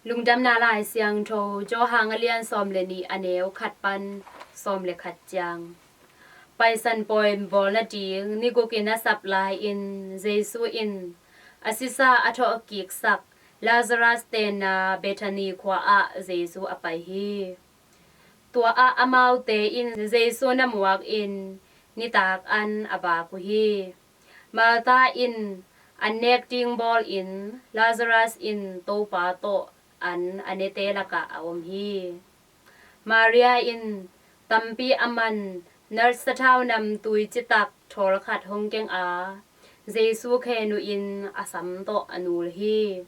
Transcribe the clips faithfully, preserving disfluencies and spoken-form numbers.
Lungdamna Lai Siangtho, Johan a lian sawm le nih, a neu khat pan sawm le khat ciang. Paisan Pawi bawl nading ni gukin a sap lai-in Jesu in a sisa a thawhkiksak Lazarus tenna Bethany khua ah Jesu a pai hi. Tua ah amaute in Jesu na muak in nitak an a vak uh hi. Martha in an nek ding bawlin Lazarus in Topa tawh an a nete lakah a om hi. Maria in tampi a man nard sathau namtui citak thawl khat hong keng a, Jesu khen uh in a sam tawh a nul hi.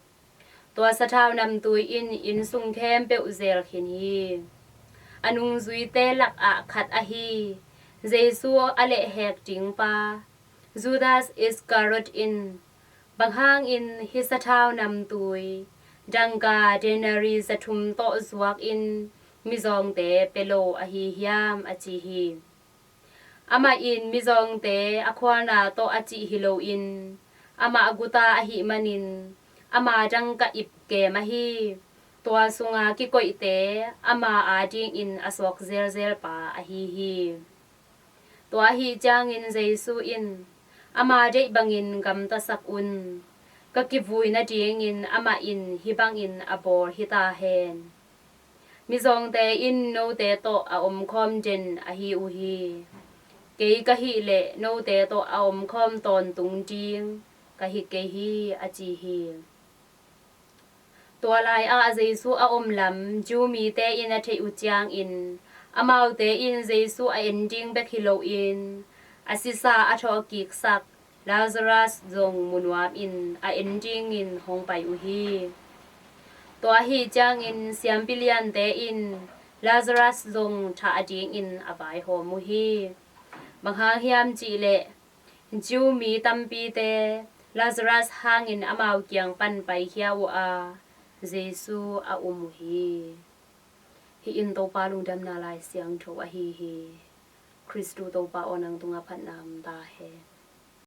Tua sathau namtui in inn sung khempeuh zel khin hi. A nungzuite lakah khat ahi Jesu a lehhek ding pa Judas Iscariot in, "Bang hangin hih sathau namtui dangka denari zathum tawh zuakin mizawngte pia lo ahi hiam?" a ci hi. Amah in mizawngte a khualna tawh a cih hi loin, amah guta ahih manin ama dangka ip kem ahi. Tua sunga kikoihte ama adingin a suak zelzel pa ahi hi. Tua ahih ciangin Jesu in, "Ama deih bangin gamtasak un. Ka kivui nadingin amah in hih bangin a bawl hi ta hen. Mizawngte in note tawh a omkhawm den ahi uh hi. Kei ka hih leh note tawh a omkhawm tawntung ding ka hi kei hi," a ci hi. Tua lai-ah Jesu a om lam Jew mite in a theih uh ciangin, amaute in Jesu a en ding bek hi loin, a sisa a thawhkiksak Lazarus zong mu nuamin a en dingin hong pai uh hi. Tua ahih ciangin siampi liante in Lazarus zong thah dingin a vaihawm uh hi. Bang hang hiam cih leh, Jew mi tampite Lazarus hangin amau kiang pan paikhia uh a, Jesu a um uh hi. Hih in Topa Lungdamna Lai Siangtho ahi hi. Khristu Topa aw, nang tungah phatna om ta hen.